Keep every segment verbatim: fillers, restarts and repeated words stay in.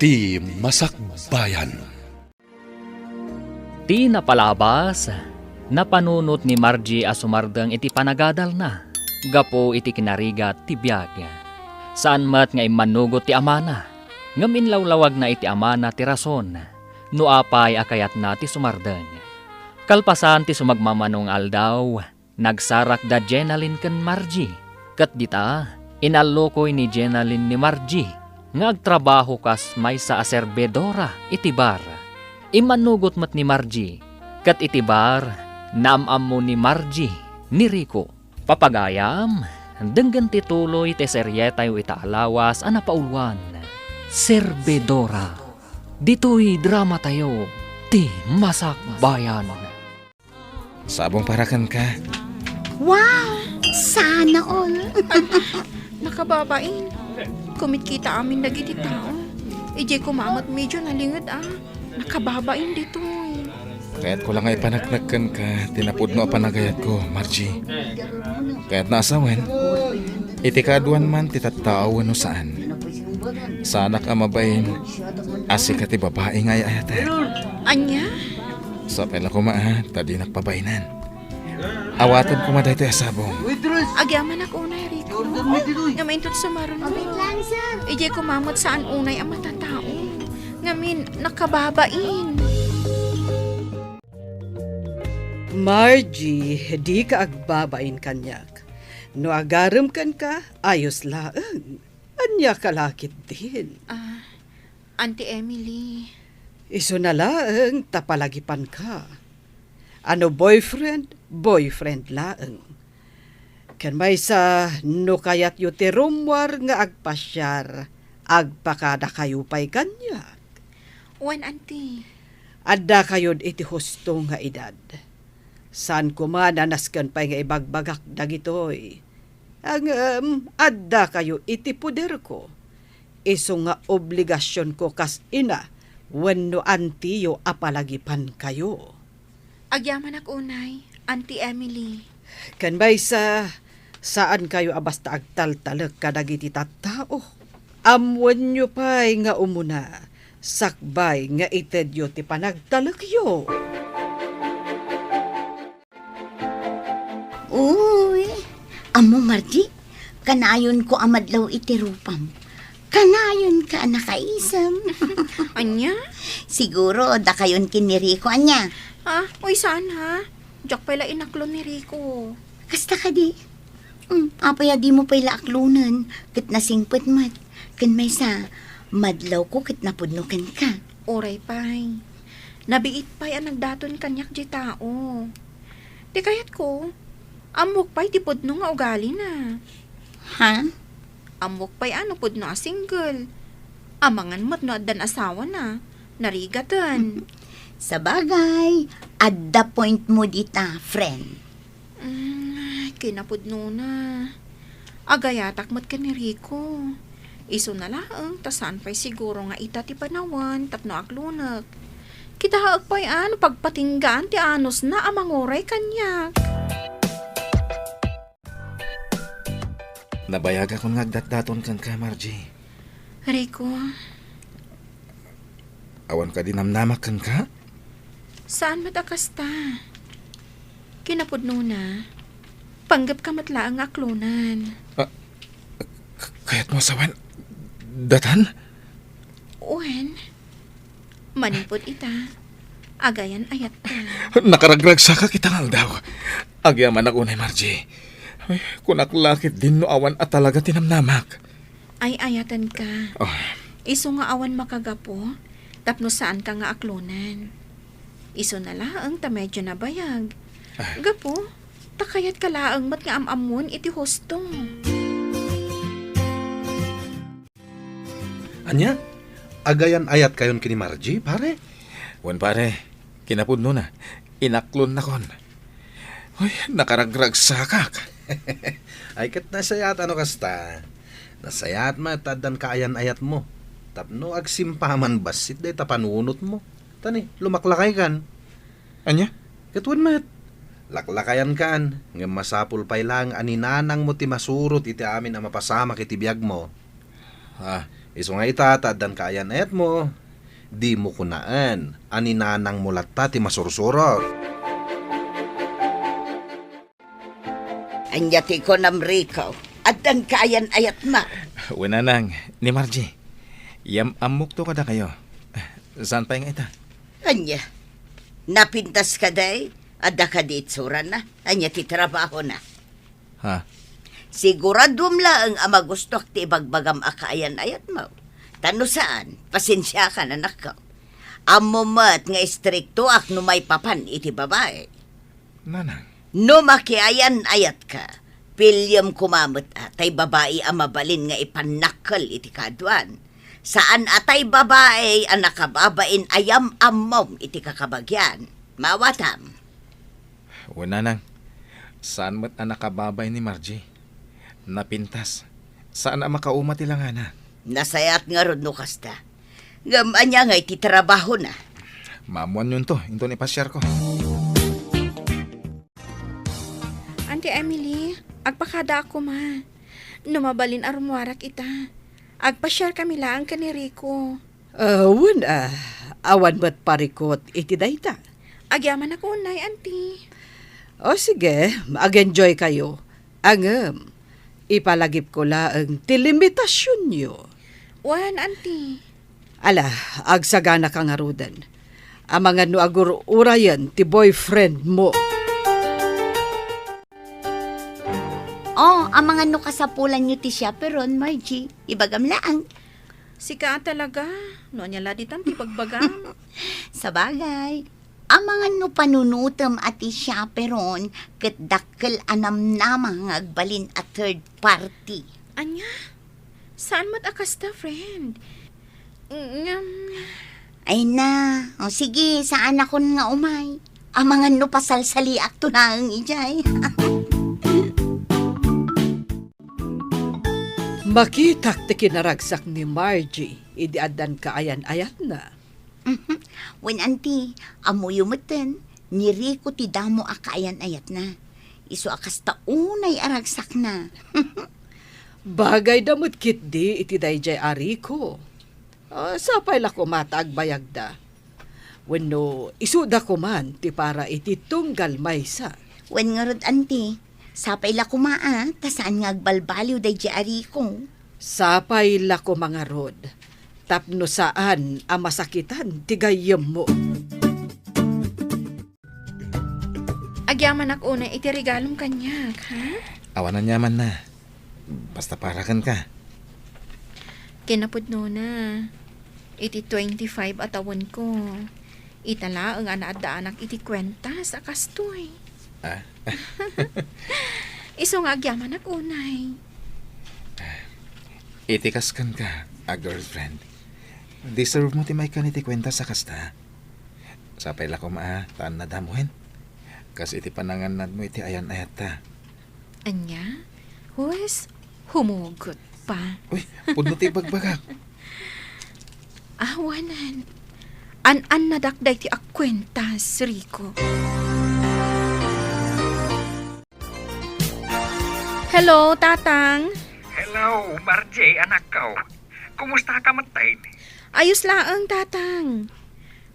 Ti Masakbayan. Ti napalabas, napanunot ni Margie a sumardeng iti panagadalna gapu iti kinarigat ti biag. Saan met nga immanugot ti amana, ngem inlawlawagna iti amana ti rason no apay a kayatna ti sumardeng. Kalpasan ti sumagmamano nga aldaw, nagsarak da Jenalyn ken Margie, ket dita, inallukoy ni Jenalyn ni Margie nga agtrabaho kas maysa a serbidora iti bar. Immanugot met ni Margie, ket iti bar, naam-ammo ni Margie ni Rico. Papagayam, denggen ti tuloy ti serietayo ita a lawas a napauluan, Serbidora. Ditoy dramatayo, Ti Masakbayan. Sabong para kenka. Wow! Sana all! Nakababain. Kumitkita amin dagiti tao. Idiay koma met medyo nalinged a. Nakababain ditoy. Kayatko la nga ipaneknek kenka ti napudno a panagayatko, Margie. Kayatna a sawen, iti kaaduan man ti tattao wenno saan, saanak a mabain a sika ti babai nga ay-ayaten. Ania? Sapay la koma, a, ta dinak pabainan. Awatem koma daytoy a sabong. Agyamanak unay, Rico. Ngem inton sumaruno, idiay koma met saan unay a matatao. Ngamin, nakababain. Margie, dika agbabain kaniak. No agarem kenka, ayos laeng. Ania ka la ketdin? Ah, Auntie Emily. Isuna laeng ta palagipanka. A no boyfriend, boyfriend laeng. Ken maysa, no kayatyo ti rummuar nga agpasiar, agpakadakayo pay kaniak. Wen, Auntie. Addakayod iti husto nga edad. Saan koma a nasken pay nga ibagbagak dagitoy. Ngem addakayo iti poderko. Isu nga obligasionko kas ina wenno antiyo a palagipankayo. Agyamanak unay, Auntie Emily. Ken maysa, saankayo a basta agtaltalek kadagiti tattao. Ammoenyo pay nga umuna, sakbay nga itedyo ti panagtalekyo. Uy, ammo, Margie, kanayonko a madlaw iti rupam. Kanayonka a nakaisem. Ania? Siguro, dakayon ken ni Rico, ania? Ah, uy, saan, ha? Diak pay la inaklon ni Rico. Kasta kadi? Hmm, apay a dimo pay la aklonen, ket nasingpet met. Ken maysa, madlawko ket napudno kenka. Uray pay. Nabiit pay a nagdaton kaniak diay tao. Ti kayatko, ammok pay ti pudno nga ugalina. Ha? Ammok pay a no pudno a single. Amangan met no addan asawana. Narigaten. Sabagay, adda point mo dita, friend. Mm, kinapudnona. Agayatak met ken ni Rico. Isuna laeng ta saan pay siguro nga ita ti panawen tapno aklonek. Kitaek pay a no pagpatinggaan ti anusna a manguray kaniak. Nabayagakon nga agdatdaton kenka, Margie. Rico. Awan kadi namnamak kenka? Saan met a kasta. Kinapudnona, panggepka met laeng nga aklonen. Ah, k-, kayatmo a sawen datan? Wen, manipud ita, agayan-ayatka. Nakaragragsakak ita nga aldaw. Agyamanak unay, Margie. Ay, kunak la ketdin no awan a talaga ti namnamak. Ay-ayatenka. Oh. Isu nga awan makagapu, tapno saanka nga aklonen. Isuna laeng ta medyo nabayag. Ah. Gapu, ta kayatka laeng met nga am-ammon iti husto. Ania? Agayan-ayatkayon ken ni Margie, pare? Wen, pare. Kinapudnona, inaklonnakon. Uy, nakaragragsakak. Ay, ket nasayaat a no kasta. Nasayaat met ta addan kaayan-ayatmo. Tapno agsimpaman bassit dayta panunotmo. Ta ni, lumaklakaykan. Ania? Ket wen met, laklakayankan, ngem masapul pay laeng a ninanangmo ti masurot iti amin a mapasamak iti biagmo. Ah, Isu nga ita, ta addan kaayan-ayatmo, dimo kunaen a ni nanangmo latta ti masursurok. Ania ti kunam, Rico? Addan kaayan-ayatmo? Wen, nanang, ni Margie. Yam-ammokto kadakayo. Saan pay nga ita? Ania? Napintas kadi? Adda kadi itsurana? Ania ti trabahona? Ha? Siguraduem laeng a magustoak ti ibagbagam a kaayan-ayatmo. Ta no saan, pasensiakan, anakko. Ammom met nga istriktoak no maipapan iti babai. Nanang. No makiayan-ayatka, piliem koma met a tay babai a mabalin nga ipannakkel iti kaaduan. Saan a tay babai a nakababain a yam-ammom iti kakabagian. Maawatam. Wen, nanang. Saan met a nakababain ni Margie. Napintas. Saan a makauma ti langana. Nasayaat ngarud no kasta. Ngem ania ngay ti trabahona? Maammoanyonto inton ipasiarko. Auntie Emily, agpakadaak koma. No mabalin a rummuarak ita, agpasiarkami laeng ken ni Rico. Ah, wen, ah, awan met parikut iti dayta. Agyamanak unay, Auntie. O sige, mag-enjoy kayo. Ngem, ipalagipko laeng ti limitasionyo. Wen, Auntie. Ala, agsaganaka ngaruden. Amangan no agur-urayen ti boyfriend mo. Oh, amangan no kasapulanyo ti chaperon, Margie. Ibagam laeng. Sika a talaga. No ania la ditan ti bagbagam? Sabagay. Amangan no panunutem a ti chaperon ket dakkel a namnama nga agbalin a third party. Ania? Saan met a kasta, friend? Ngem. Ay na. O sige, saanakon nga umay. Amangan no pasalsaliakto laeng idiay. Makitak ti kinaragsak ni Margie idi addan kaayan-ayatna. Mhm. Wen, Auntie, ammoyo metten, ni Rico ti damo a kaayan-ayatna. Isu a kasta unay a ragsakna. Bagayda met ketdi iti daydiay a Rico. Ah, sapay la koma ta agbayagda. Wenno, isuda koman ti para iti tunggal maysa. Wen ngarud, Auntie, sapay la koma a, ta saan nga agbalbaliw daydiay a Rico. Sapay la koma ngarud, tapno saan a masakitan ti gayyemmo. Agyamanak unay iti regalom kaniak, ha? Awan aniamanna. Basta para kenka. Kinapudnona, iti twenty-five a tawenko, ita laeng a naaddaanak iti kuentas a kastoy. Ah? Isu nga agyamanak unay. Iti kas kenka a girlfriend, deserve mo ti maikkan iti kuentas a kasta. Sapay la koma a, ta annada mo hen. Kas iti panangannadmo iti ayan-ayatta. Ania? Huwes, humugot pa. Uy, pudno ti ibagbagak. Awanen. An-annadak daytoy a kuentas, Rico. Hello, Tatang. Hello, Margie, anakko. Kumusta ka metten? Ayos laeng, Tatang.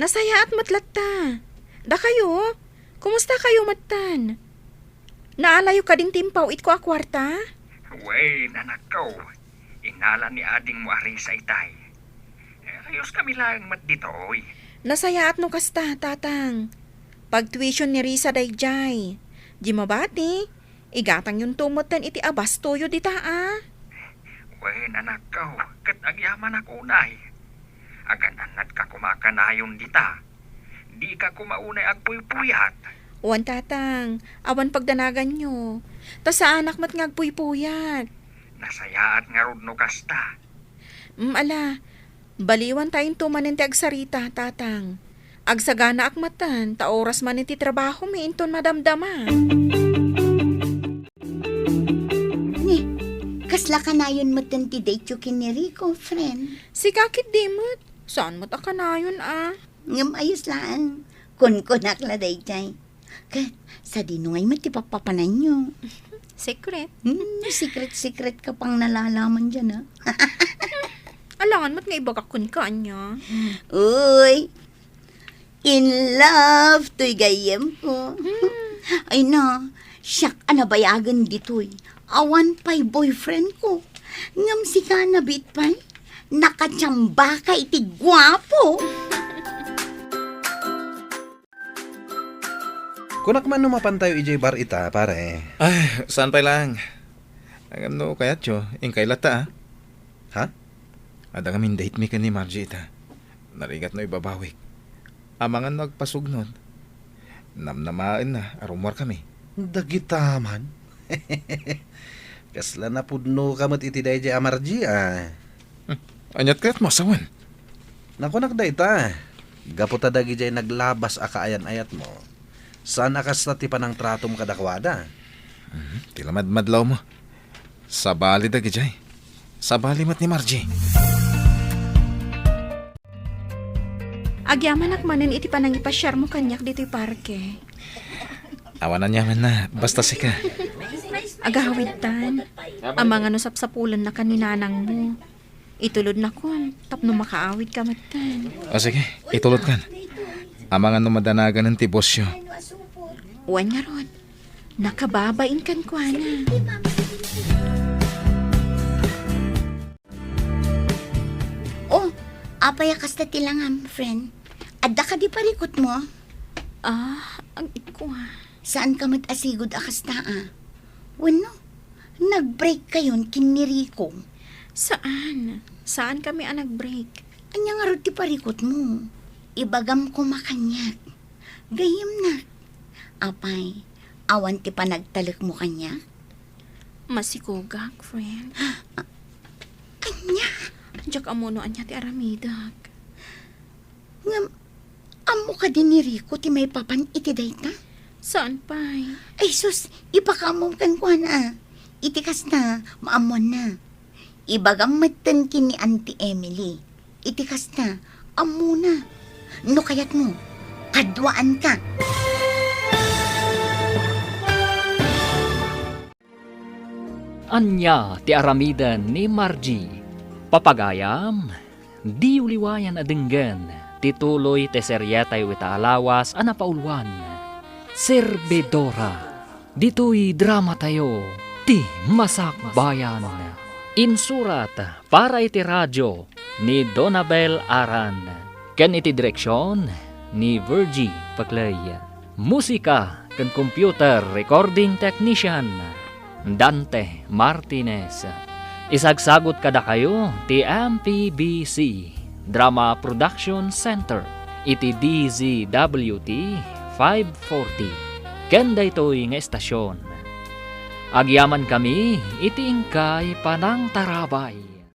Nasayaat met latta. Dakayo, kumusta kayo metten? Naalayo kadin ti impaw-itko a kuarta? Wen, anakko. Inala ni adingmo a Risa itay. Eh, ayos kami laeng met ditoy. Nasayaat no kasta, Tatang. Pagtuition ni Risa daydiay. Di mabati, igatangyonto metten iti abastoyo dita a. Wen, anakko, ket agyamanak unay. Agan-annadka koma kanayon dita. Dika koma unay agpuypuyat. Wen, Tatang, awan pagdanaganyo. Ta saanak met nga agpuypuyat. Nasayaat ngarud no kasta. Mm, ala, baliwantayonto manen ti agsarita, Tatang. Agsaganaak metten, ta oras manen ti trabahomi inton madamdama. Ni, kasla kanayon metten ti date-yo ken ni Rico, friend? Sika ketdi met. Saan met a kanayon a? Ngem ayos laeng. Kunkunak la daydiay. Ket, sadino ngay met ti pappapananyo? Secret. Hmm, secret-secret ka pang nalalaman diay, a? Alangan met nga ibagak kenka, ania? Uy, in love toy gayyemko. Hmm. Ay na, siak a nabayagen ditoy. Awan pay boyfriendko. Ngem sika, nabit pay, nakachambaka iti guapo. Kunak man no mapantayo idiay bar ita, pare. Ay, saan pay laeng. Ngem no kayatyo, inkay latta, a. Ha? Adda ngamin date mi ken ni Margie ita. Narigat no ibabawik. Amangan no agpasugnod. Namnamaenna a rummuarkami. Dagita man. Kasla napudnoka met iti daydiay a Margie, a. Hmm. Aniat kayatmo a sawen? Nakunak dayta, gapu ta dagidiay naglabas a kaayan-ayatmo, saan a kasta ti panangtratom kadakuada. Mhm, ti lamadmadlawmo. Sabali dagidiay. Sabali met ni Margie. Agyamanak manen iti panangipasiarmo kaniak ditoy parke. Awan aniamanna, basta sika. Agawidtan, amangan no sapsapulennaka ni nanangmo. Itulodnakon tapno makaawidka metten. O sige, itulodkan. Amangan no madanaganen ti bosyo. Wen ngarud, nakababain kenkuana. Oh, apay a kasta ti langam, friend? Adda kadi parikutmo? Ah, agkua. Saanka met a sigud a kasta, a? Wenno, nag-break kayon ken ni Rico? Saan. Saankami a nag-break. Ania ngarud ti parikutmo? Ibagam koma kaniak. Gayyemnak. Apay, awan ti panagtalekmo kaniak? Masikogak, friend. Ania? Diak ammo no ania ti aramidek. Ngem, ammo kadi ni Rico ti maipapan iti dayta? Saan pay? Ay sus, ipakaammom kenkuana. Iti kasta, maammoanna. Ibagam metten ken ni Auntie Emily. Iti kasta, ammona. No kayatmo, kaduaanka. Ania ti aramiden ni Margie? Papagayam, diyo liwayan a denggen ti tuloy ti serietayo ita a lawas a napauluan, Servidora. Ditoy dramatayo, Ti Masakbayan. Insurat para iti radio ni Donabel Aran, ken iti direksion ni Virgie Paclay. Musika ken computer recording technician, Dante Martinez. Isagsagut kadakayo ti M P B C Drama Production Center iti D Z W T five forty. Ken daytoy nga estasion, agyamankami iti inkay panangtarabay.